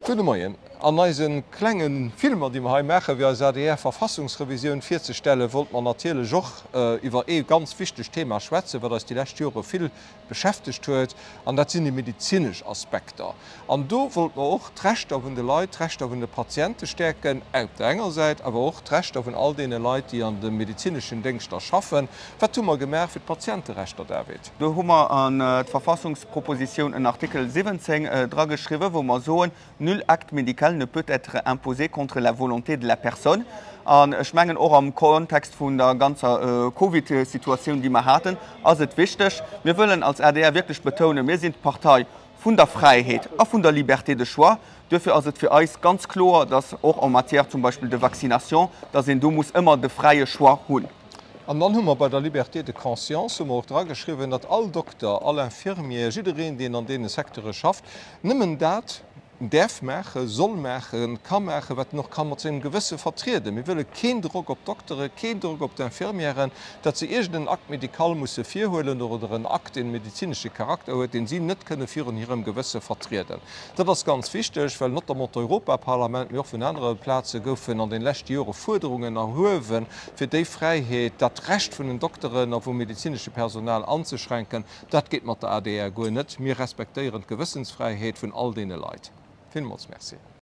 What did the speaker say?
Gudde Moien. An eise klenge Filmer, déi mer hei maachen, fir eis ADR-Verfassungsrevisioun virzestellen, wollte mer natierlech och iwwer ee ganz wichtegt Thema schwätzen, wat eis déi lescht Jore vill beschäftegt huet, an dat sinn déi medezinesch Aspekter. An do wollte mer och d'Rechter vun de Leit, d'Rechter vun de Patiente stäerken op der enger Säit, awer och d'Rechter vun all deene Leit, déi an de medezineschen Déngschter schaffen. Wat hu mer gemaach fir d'Patienterechter, David? Do hu mer an d'Verfassungspropositioun en Artikel 17 drageschriwwen, wou mer soen, Nul acte médical ne peut être imposé contre la volonté de la personne. An ech mengen, och am Kontext vun der ganzer Covid-Situatioun, déi mer haten, ass et wichteg, mir wëllen als adr wierklech betounen, mir sinn d'Partei vun der Fräiheet a vun der Liberté de choix. Duerfir ass et fir eis ganz kloer, dass och en matière zum Beispill de vaccination, dass een do muss ëmmer de fräie Choix hunn. An dann hu mer bei der Liberté de conscience hu mer och drageschriwwen, datt all Dokter, all Infirmier, jiddereen, deen an deene Secteure schafft, nëmmen dat däerf maachen, soll maachen, ka maachen, wat en och ka mat sengem Gewësse vertrieden. Mir wëlle keen Drock op d'Doktere, keen Drock op d'Infirmièren, datt se iergend en Acte médical musse virhuelen oder en Akt, deen e medezinesche Charakter huet, deen si net kënne virun hirem Gewësse vertrieden. Dat ass ganz wichteg, well notamment d'Europaparlament, mee och vun anere Plaze goufen an den leschte Jore Fuerderungen erhuewen, fir déi Fräiheet, dat Recht vun den Dokteren a vum medezinesche Personal anzeschränken. Dat geet mat der adr guer net. Mir respektéieren d'Gewëssensfräiheet vun all deene Leit. Villmools Merci.